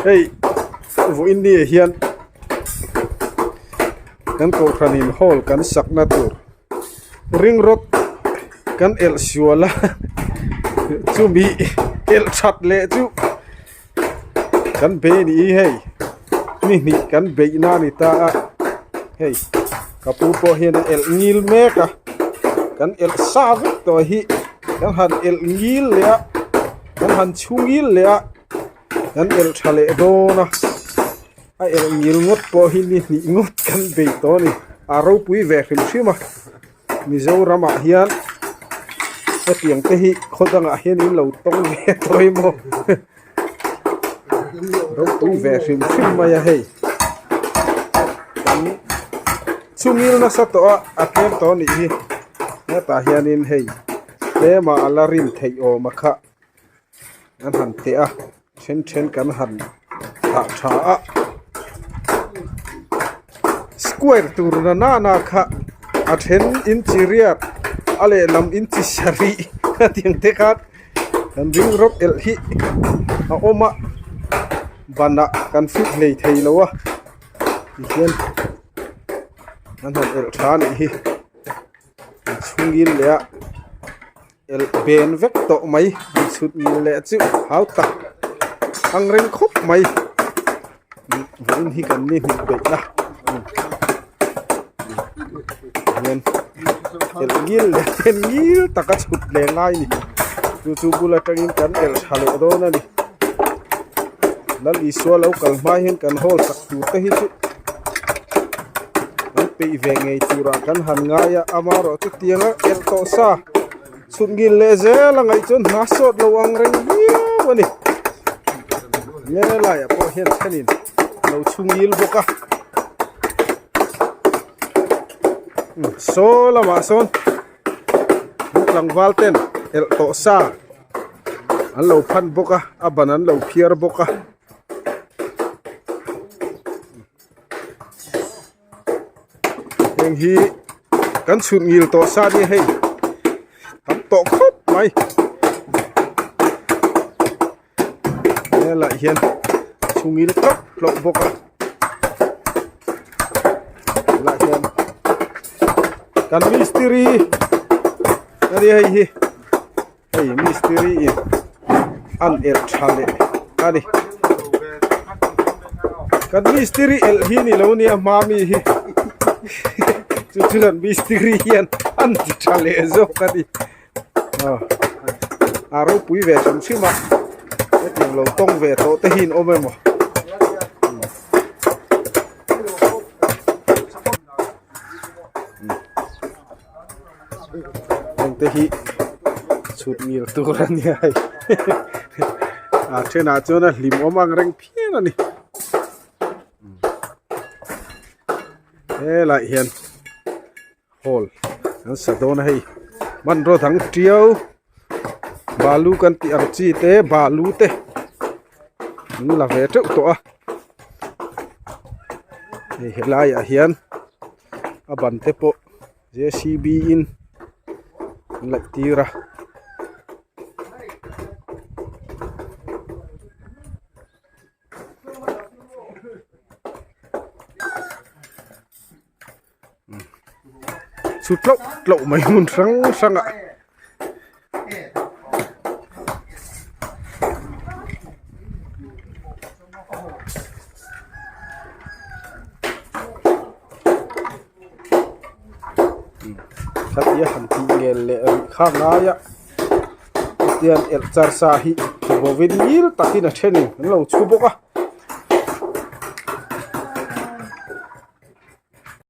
Hei vawiin ni ah hian kan kohhran in hall kan sakna tur ring rawt kan elh sual a chumi elh that leh chu kan be ni hi hei ni hnih kan beih na a ni ta a hei ka pu pawh hian a elh ngil mek a kan elh sa vek tawh hi kan han elh ngil leh a kan han chhu ngil leh a kan elh tha leh dawn a a elh ngil ngawt pawh hi ni hnih ngawt kan bei tawh a ni a ropui ve hrim hrim a Mizoram ah hian hetiang te hi khaw dangah hian in lo tawng ve tawh emaw ropui ve hrim hrim mai a hei kan chungil nasa tawh a a tlem tawh a nih hi hetah hianin hei tlema a la rin theih awm a kha an han teh a then then kan han thah tha a square tur na nana kha a then inchi riat a lehlam inchi sarih a tiang te khan kan ring rawp elh hi a awm a banah kan fit hlei thei lo a tihian an han elh tha a nih hi chhungin leh a. Elh ben vek tawh mai an chhut ngil leh chu hau tak ang reng khawp mai vawiin hi kan ni hnih beih na hian elh ngil leh ben ngil taka chhut leh ngai ni chu chu bul atangin kan elh tha leh dawn a ni Lal Isua lo kal hma hian kan hawl sak tur te hi chu an peih ve ngei turah kan han ngai a amaherawh chu tianga elh tawh sa chhut ngil leh zel a ngaih chuan hna sawt lo ang reng viau a ni nge laiah pawh hian thenin lo chhu ngil bawk a saw lamah sawn tlangval ten elh tawh sa an lo phan bawk a a ban an lo phiar bawk a. Heng hi kan chhut ngil tawh sa nia hei tam tawh khawp mai helaiah hian chhungil tlawk tlawk bawk a helaiah hian kan mistiri ania hei hi. Hei mistiri in an elh tha leh a ni kan mistiri elh hi ni lo nia hma mi hi chu chu kan mistiri hian an ti tha leh zawk a ni a ropui ve hrim hrim a hetiang lo tawng ve tawh te hi an awm emaw. Heng te hi chhut ngil tur a nia hei a thenah chuan a hlim awm ang reng phian a ni helaiah hian hall an sa dawn a hei hmanraw dang tiau balu kan tih ang chi te balu te an la ve teuh tawh a hei helaiah hian a ban te pawh. J_c_b in an laih tir a. Chu tlauh tlauh mai hmun hrang hrang ah. Khatia han tih ngel leh rih kha ngai a hetiang elh char sa hi bawvin ngil takin a thenin an lo chhu bawk a.